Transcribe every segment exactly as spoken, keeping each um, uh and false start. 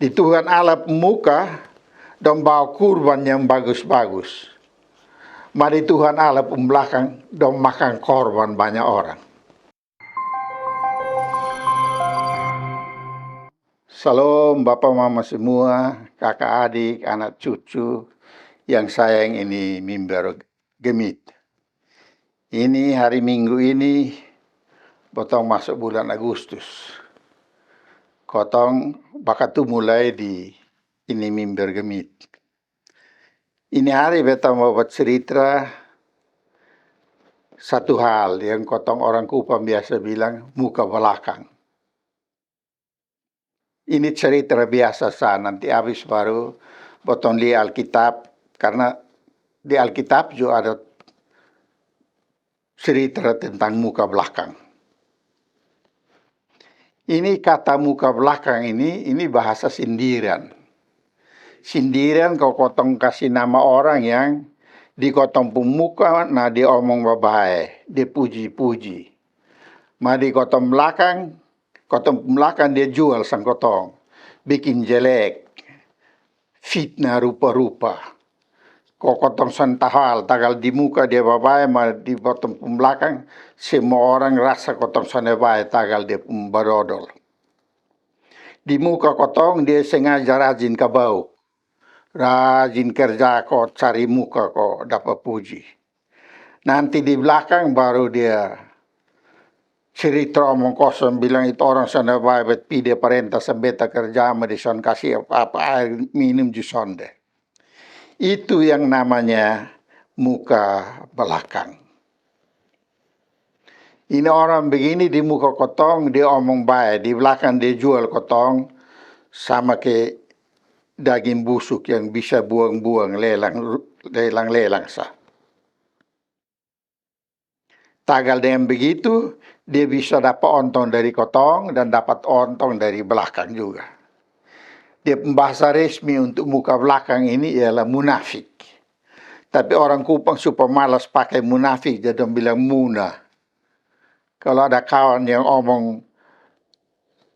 Di Tuhan Allah pung muka dong bawa kurban yang bagus-bagus. Ma di Tuhan Allah pung blakang dong makang korban banya orang. Salom bapa mama semua, kaka adik, anak cucu yang sayang ini mimbar Gemit. Ini hari Minggu ini, botong masuk bulan Agustus. Kotong bakatu mulai di ini mimbar Gemit. Ini hari beta mau bacerita satu hal yang kotong orang Kupang biasa bilang muka balakang. Ini cerita biasa sa, nanti abis baru botong lia Alkitab, karna di Alkitab ju ada cerita tentang muka balakang. Ini kata muka balakang ini, ini bahasa sindiran. Sindiran kalo kotong kasi nama orang yang di kotong pung muka na dia omong babae, dia puji-puji. Ma di kotong blakang, kotong pung blakang dia jual sang kotong, bikin jelek, fitnah rupa-rupa. Ko kotong son taho hal, tagal di muka dia babae, ma di kotong pung blakang semua orang rasa kotong son bae tagal dia pung badodol. Di muka kotong dia sengaja rajin kabau, rajin kerja ko cari muka ko dapa puji. Nanti di blakang baru dia cerita omong kosong, bilang itu orang son bae, bet pi dia parenta sang beta kerja ma dia son kasi apa-apa, aer minum ju sonde. Itu yang namanya muka balakang. Ini orang begini di muka kotong dia omong bae, di blakang dia jual kotong sama ke daging busuk yang bisa buang-buang, lelang, lelang-lelang sa. Tagal dengan begitu, dia bisa dapa ontong dari kotong dan dapat ontong dari blakang juga. Dia pung bahasa resmi untuk muka blakang ini ialah munafik. Tapi orang Kupang supa malas pake munafik, jadi dong bilang muna. Kalo ada kawan yang omong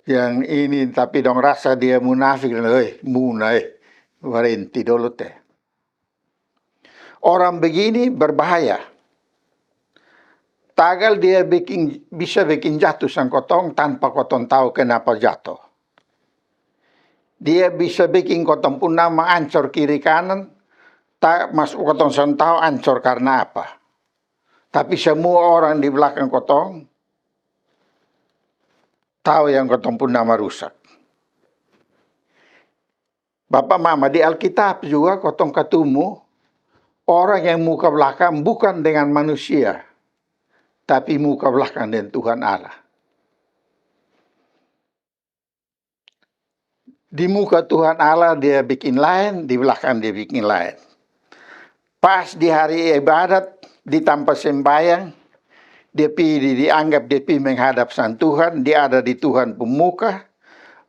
yang ini tapi dong rasa dia munafik, dong, "Hei, muna eh, barenti dolo te." Orang begini berbahaya. Tagal dia bikin, bisa bikin jatuh sang kotong tanpa kotong tau kenapa jatuh. Dia bisa bikin kotong pung nama ancor kiri kanan, ta, mas kotong son tau ancor karna apa. Tapi semua orang di blakang kotong tau yang kotong pung nama rusak. Bapa mama, di Alkitab juga kotong katumu orang yang muka blakang bukan dengan manusia, tapi muka blakang dengan Tuhan Allah. Di muka Tuhan Allah dia bikin laen, di blakang dia bikin laen. Pas di hari ibadat, di tampa sembayang, dia pi di, dianggap dia pi menghadap sang Tuhan, dia ada di Tuhan pung muka.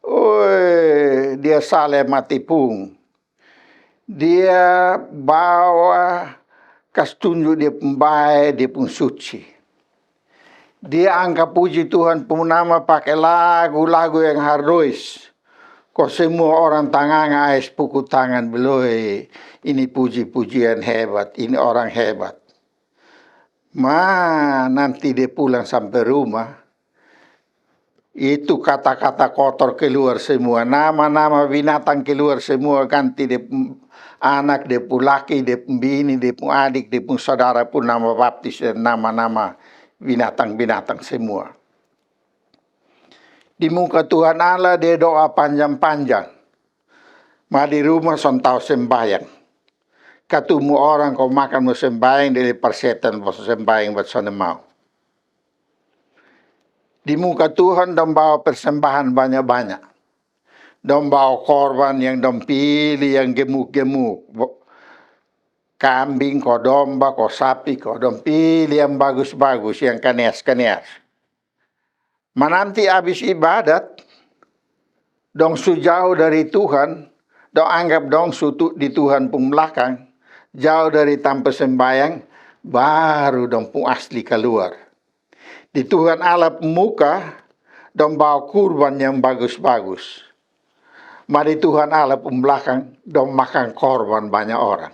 Oi, dia sale mati pung. Dia bawa kas tunju dia pung bae, dia pung suci. Dia angka puji Tuhan pung nama pake lagu-lagu yang hardois. Ko semua orang tanganga ais puku tangan, bilang, "Oi, ini puji-pujian hebat, ini orang hebat." Ma nanti dia pulang sampe rumah, itu kata-kata kotor keluar semua, nama-nama binatang keluar semua, ganti dia pung anak, dia pung laki, dia pung bini, dia pung adik, dia pung saudara pung nama baptis, dan nama-nama binatang-binatang semua. Di muka Tuhan Allah dia doa panjang-panjang. Ma di rumah son tau sembayang. Katumu orang ko makan mo sembayang, dia lepar setan mo sembayang buat sana mau. Di muka Tuhan dong bawa persembahan banyak-banyak. Dong bawa korban yang dong pilih yang gemuk-gemuk. Bo-, kambing ko domba ko sapi ko, dong pilih yang bagus-bagus, yang kaneas-kaneas. Ma nanti abis ibadat, dong su jauh dari Tuhan, dong anggap dong su tu-, di Tuhan pung blakang, jauh dari tampa sembayang, baru dong pung asli kaluar. Di Tuhan Allah pung muka, dong bawa kurban yang bagus-bagus. Ma di Tuhan Allah pung blakang dong makan korban banya orang.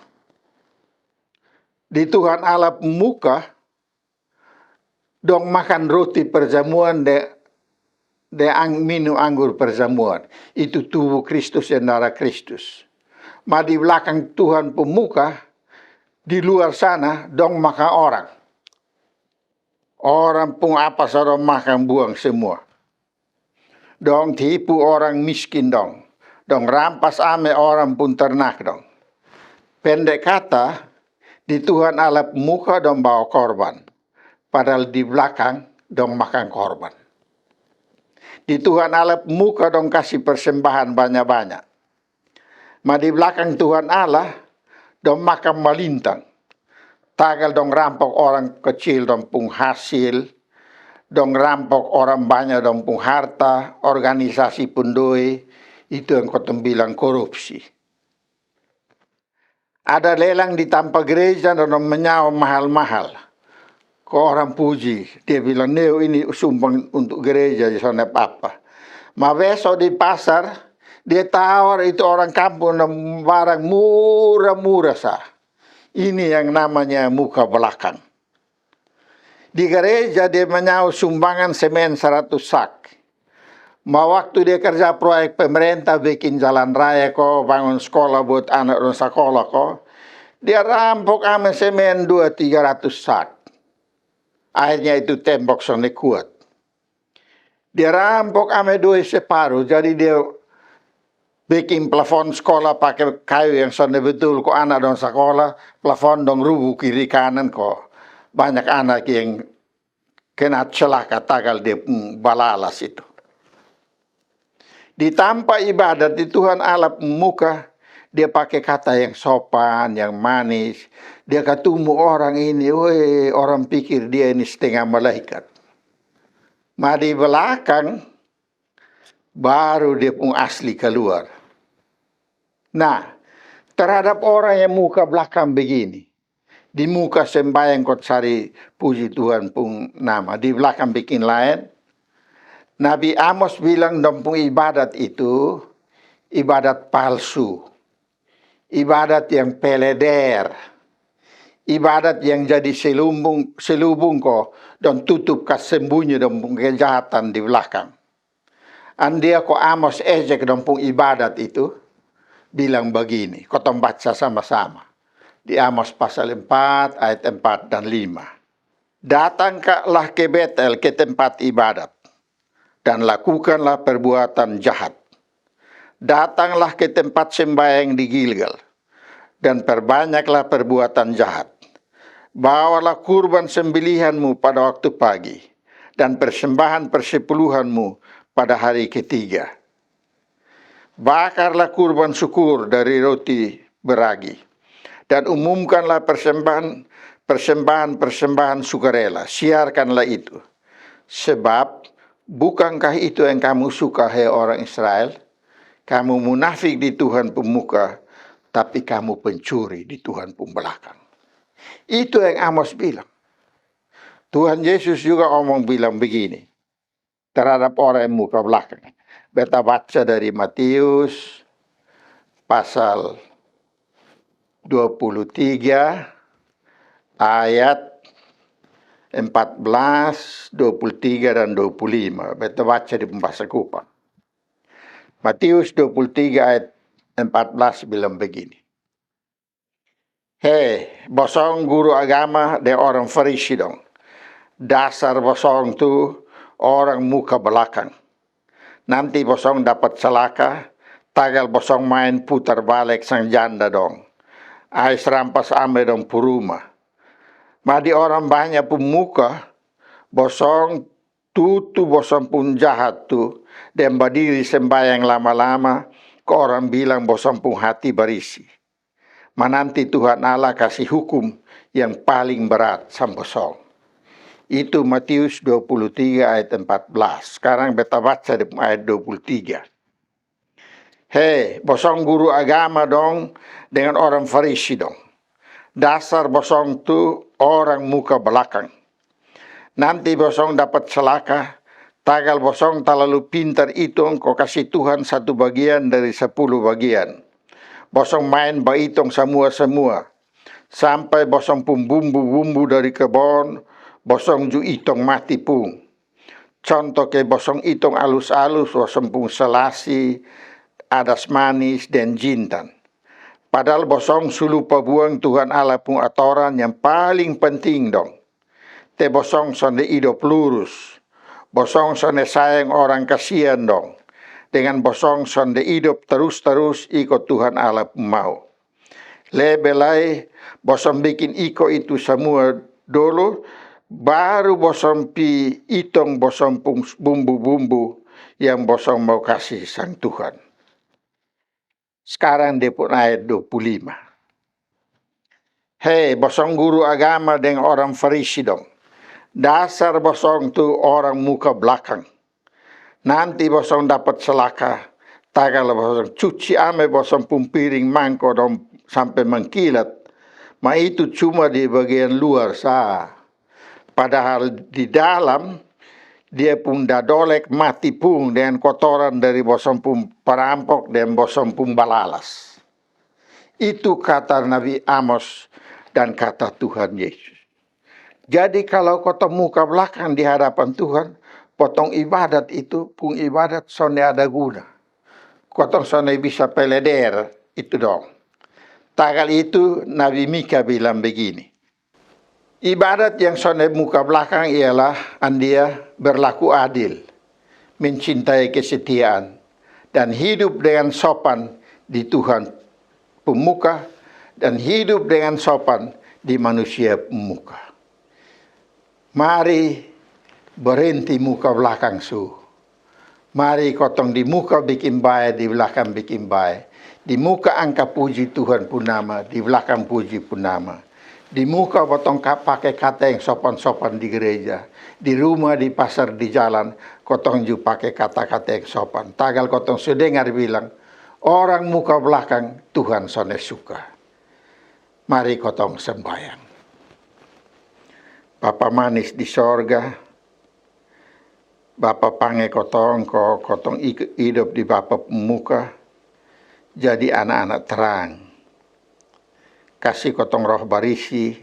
Di Tuhan Allah pung muka dong makan roti perjamuan de, de ang, minum anggur perjamuan. Itu tubuh Kristus dan darah Kristus. Ma di blakang Tuhan pung muka, di luar sana dong makan orang. Orang pung apa sa dong makan buang semua. Dong tipu orang miskin dong. Dong rampas ame orang pung ternak dong. Pendek kata, di Tuhan Allah pung muka dong bawa korban. Padahal di blakang dong makan korban. Di Tuhan Allah pung muka dong kasi persembahan banya-banya. Ma di blakang Tuhan Allah dong makan malintang. Tagal dong rampok orang kecil dong pung hasil, dong rampok orang banya dong pung harta, organisasi pung doi, itu yang kotong bilang korupsi. Ada lelang di tampa gereja dong manyao mahal-mahal. Ko orang puji, dia bilang, "Neo, ini sumbang untuk gereja di sana apa." Ma beso di pasar, dia tawar itu orang kampung dong barang mura-mura sa. Ini yang namanya muka belakang. Di gereja dia manyao sumbangan semen saratus sak. Ma waktu dia kerja proyek pemerintah, bikin jalan raya ko, bangun sekolah buat anak dong sekolah ko, dia rampok ame semen dua tiga ratus sak. Akhirnya itu tembok sonde kuat. Dia rampok ame doi separu, jadi dia bikin plafon sekolah pake kayu yang sonde betul, ko anak dong sekolah, plafon dong rubuh kiri kanan ko. Banyak anak yang kena celaka tagal dia pung balalas itu. Di tampa ibadat di Tuhan Allah pung muka, dia pake kata yang sopan, yang manis. Dia katumu orang ini, weh, orang pikir dia ini setengah malaikat. Ma di belakang, baru dia pung asli kaluar. Nah, terhadap orang yang muka belakang begini, di muka sembayang ko cari puji Tuhan pung nama, di belakang bikin laen. Nabi Amos bilang dong pung ibadat itu ibadat palsu, ibadat yang peleder, ibadat yang jadi selubung, selubung ko dong tutup kas sembunyi dong pung kejahatan di belakang. Andia ko Amos ejek dong pung ibadat itu, bilang bagini, kotong baca sama-sama. Di Amos pasal empat ayat empat dan lima. Datanglah ke Betel, ke tempat ibadat, dan lakukanlah perbuatan jahat. Datanglah ke tempat sembahyang di Gilgal, dan perbanyaklah perbuatan jahat. Bawalah kurban sembelihanmu pada waktu pagi, dan persembahan persepuluhanmu pada hari ketiga. Bakarlah kurban syukur dari roti beragi, dan umumkanlah persembahan, persembahan, persembahan sukarela. Siarkanlah itu. Sebab, bukankah itu yang kamu suka, hai orang Israel? Kamu munafik di Tuhan pung muka, tapi kamu pencuri di Tuhan pung belakang. Itu yang Amos bilang. Tuhan Yesus juga omong bilang begini terhadap orang yang muka belakang. Beta baca dari Matius pasal dua puluh tiga ayat empat belas, dua puluh tiga, dan dua puluh lima. Beta baca di pung bahasa Kupang. Matius dua puluh tiga ayat empat belas bilang begini. He, bosong guru agama deng orang Farisi dong. Dasar bosong tu orang muka balakang. Nanti bosong dapat calaka, tagal bosong maen putar balek sang janda dong. Ais rampas ame dong pu ruma. Ma di orang banya pu muka, bosong tutu bosong pung jahat tu, deng badiri sembayang lama-lama, ko orang bilang bosong pung hati barisi. Ma nanti Tuhan Allah kasi hukum yang paling berat sang bosong. Itu Matius dua puluh tiga ayat empat belas. Sekarang beta baca di ayat dua puluh tiga. He, bosong guru agama dong dengan orang Farisi dong. Dasar bosong tu orang muka balakang. Nanti bosong dapat calaka, Tagal bosong talalu pintar itong ko kasi Tuhan satu bagian dari sapulu bagian. Bosong maen baitong samua-samua. Sampai bosong pung bumbu-bumbu dari kebon, bosong ju itong mati pung. Conto ke bosong itong alus-alus, bosong pung salasi, adas manis, dan jintan. Padahal bosong su lupa buang Tuhan Allah pung atoran yang paling penting dong. Te bosong sonde idop lurus. Bosong sonde sayang orang kasian dong. Dengan bosong sonde idop tarus-tarus iko Tuhan Allah pung mau. Lebe lai bosong bikin iko itu samua dolo, baru bosong pi itong bosong pung bumbu-bumbu yang bosong mau kasi sang Tuhan. Skarang dia pung ayat dua puluh lima. Hei, bosong guru agama deng orang Farisi dong. Dasar bosong tu orang muka blakang. Nanti bosong dapat salaka, tagal bosong cuci ame bosong pung piring mangko dong sampe mangkilat. Ma itu cuma di bagian luar sa. Padahal di dalam, dia pung dadolek mati pung dengan kotoran dari bosong pung parampok dan bosong pung balalas. Itu kata Nabi Amos dan kata Tuhan Yesus. Jadi kalau kotong muka blakang di hadapan Tuhan, potong ibadat itu pung ibadat sonde ada guna. Kotong sonde bisa peleder itu dong. Tagal itu Nabi Mika bilang begini, ibadat yang sonde muka blakang ialah andia berlaku adil, mencintai kesetiaan, dan hidup dengan sopan di Tuhan pung muka dan hidup dengan sopan di manusia pung muka. Mari berhenti muka blakang su. Mari kotong di muka bikin bae, di blakang bikin bae. Di muka angka puji Tuhan pung nama, di blakang puji pung nama. Di muka botong pake kata yang sopan-sopan di gereja, di rumah, di pasar, di jalan, kotong ju pake kata-kata yang sopan. Tagal kotong su dengar bilang, orang muka blakang Tuhan sonde suka. Mari kotong sembayang. Bapa manis di sorga, Bapa pange kotong ko kotong idop di Bapa pung muka jadi anak-anak terang. Kasi kotong Roh Barisi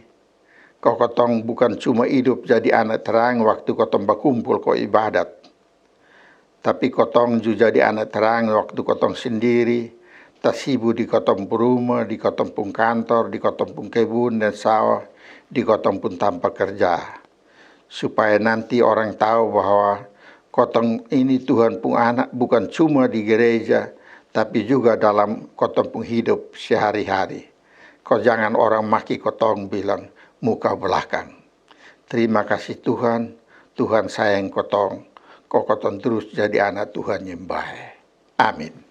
ko kotong bukan cuma idop jadi anak terang waktu kotong bakumpul ko ibadat, tapi kotong ju jadi anak terang waktu kotong sendiri, tasibu di kotong pung rumah, di kotong pung kantor, di kotong pung kebun dan sawah, di kotong pung tampa kerja. Supaya nanti orang tau bahwa kotong ini Tuhan pung anak bukan cuma di gereja, tapi juga dalam kotong pung hidup sehari-hari. Ko jangan orang maki kotong bilang muka belakang. Terima kasih Tuhan, Tuhan sayang kotong, ko kotong terus jadi anak Tuhan yang bae. Amin.